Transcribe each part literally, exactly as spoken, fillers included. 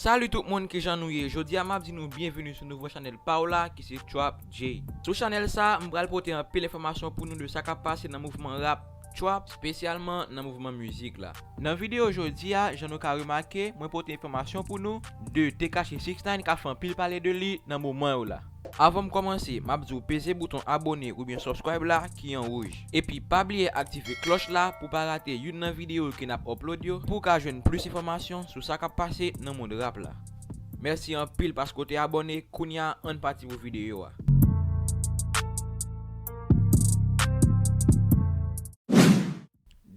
Salut tout moun, kijan nou ye? Jodi a m ap di nou byenveni sou nouvo chanèl pa w la ki se Trap J. Sou chanèl sa, m pral pote anpil enfòmasyon pou nou de sa k ap pase nan mouvman rap trap, espesyalman nan mouvman mizik la. Nan videyo jodi a, jan nou ka remake, mwen pote enfòmasyon pou nou de Tekashi six nine k ap fè anpil pale de li nan moman yo la. Avan m kòmanse, m ap di w peze bouton abòne oubyen subscribe la ki an wouj. Epi pa bliye aktive klòch la pou pa rate youn nan videyo ke n ap upload yo, pou w ka jwenn plis enfòmasyon sou sa k ap pase nan mond rap la. Mèsi anpil paske w te abòne, kounye a ann pati pou videyo a.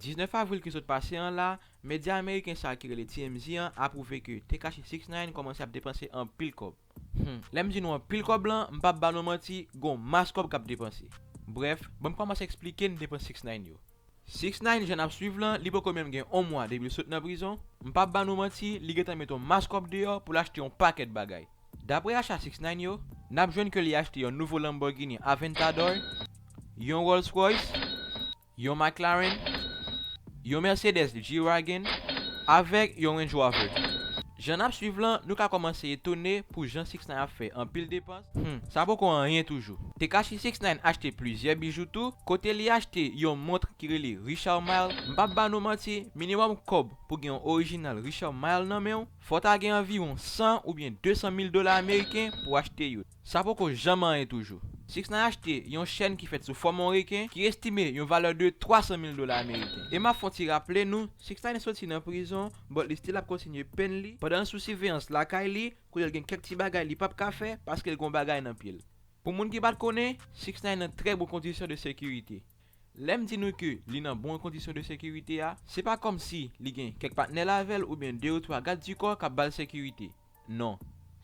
Diznèf avril ki sot pase an la, medya ameriken sa ki rele T M Z an apwouve ke Tekashi six nine kòmanse ap depanse anpil kòb. Hmm. Lè m di nou anpil kòb lan, m p ap ba nou manti, gon mas kòb k ap depanse. Brèf, ban m kòmanse eksplike n depans six nine yo. Six nine, jan n ap swiv lan, li poko menm gen on mwa depi l sot nan prizon. M p ap ba nou manti, li gentan met on mas kòb deyò pou l achte on pakèt bagay. Daprè acha six nine yo, n ap jwenn ke li achte yon nouvo Lamborghini Aventador, yon Rolls Royce, yon McLaren, yon Mercedes G-Wagon, avèk yon Range Rover. Jan n ap swiv lan, nou ka kòmanse etone pou jan six nine ap fè anpil depans. Hmm, sa poko anyen toujou. Tekashi six nine achte plizyè bijou tou, kote li achte yon mont ki rele Richard Mille. M p ap ba nou manti, minimòm kòb pou gen yon orijinal Richard Mille nan men w, fò w ta gen anviwon san oubyen de san mil dola ameriken pou w achte yo. Sa poko janm anyen toujou. Six nine achte yon chèn ki fèt sou fòm yon reken, ki estime yon valè de twa san mil dola ameriken. E m ap fè yon ti raple nou, six nine soti nan prizon, but li still ap kontinye penn li, pandan l sou siveyans lakay li, kote l gen kèk ti bagay li p ap ka fè, paske l gon bagay nan pye l. Pou moun ki pa t konnen, six nine nan trè bon kondisyon de sekirite. Lè m di nou ke li nan bon kondisyon de sekirite a, se pa kòmsi li gen kèk patnè l avè l oubyen de ou twa gad di kò k ap ba l sekirite. Non.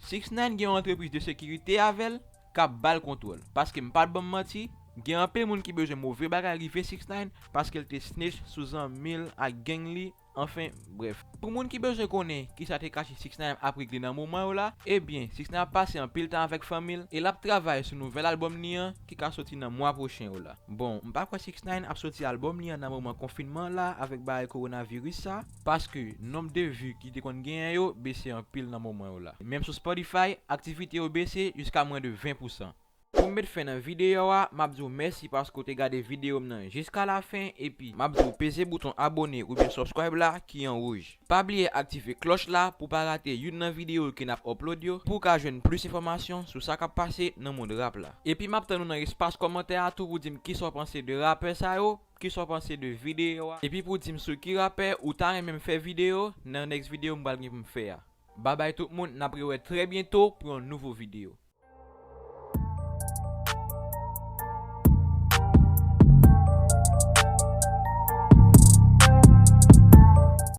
Six nine gen yon antrepriz de sekirite avè l k ap ba l kontwòl. Paske m pa t ban m manti, gen anpil moun ki bezwen move bagay rive six nine paske l te snitch sou zanmi l ak gang li, anfen, brèf. Pou moun ki bezwen konnen kisa Tekashi six nine ap regle nan moman yo la, ebyen, six nine ap pase anpil tan avèk fanmi l e l ap travay sou nouvèl albòm li an ki ka soti nan mwa pwochen yo la. Bon, m pa kwè six nine ap soti albòm li an nan moman konfinman la avèk bagay kowonaviris sa, paske nonb de vi ki te konn genyen yo bese anpil nan moman yo la. Menm sou Spotify, aktivite yo bese jiska mwen de ven pousan. Pou m met fen nan videyo a, m ap di w mèsi paske w te gade videyo m nan jiska lafen, epi m ap di w peze bouton abòne oubyen subscribe la ki an wouj. Pa bliye aktive klòch la pou w pa rate youn nan videyo ke n ap upload yo, pou w ka jwenn plis enfòmasyon sou sa k ap pase nan mond rap la. Epi m ap tann ou nan espas kòmantè a tou pou w di m kisa w panse de rapè sa yo, kisa w panse de videyo a, epi pou w di m sou ki rapè ou ta renmen m fè videyo nan next videyo m pral gen pou m fè a. Babay tout moun, n ap rewè trè byento pou yon nouvo videyo.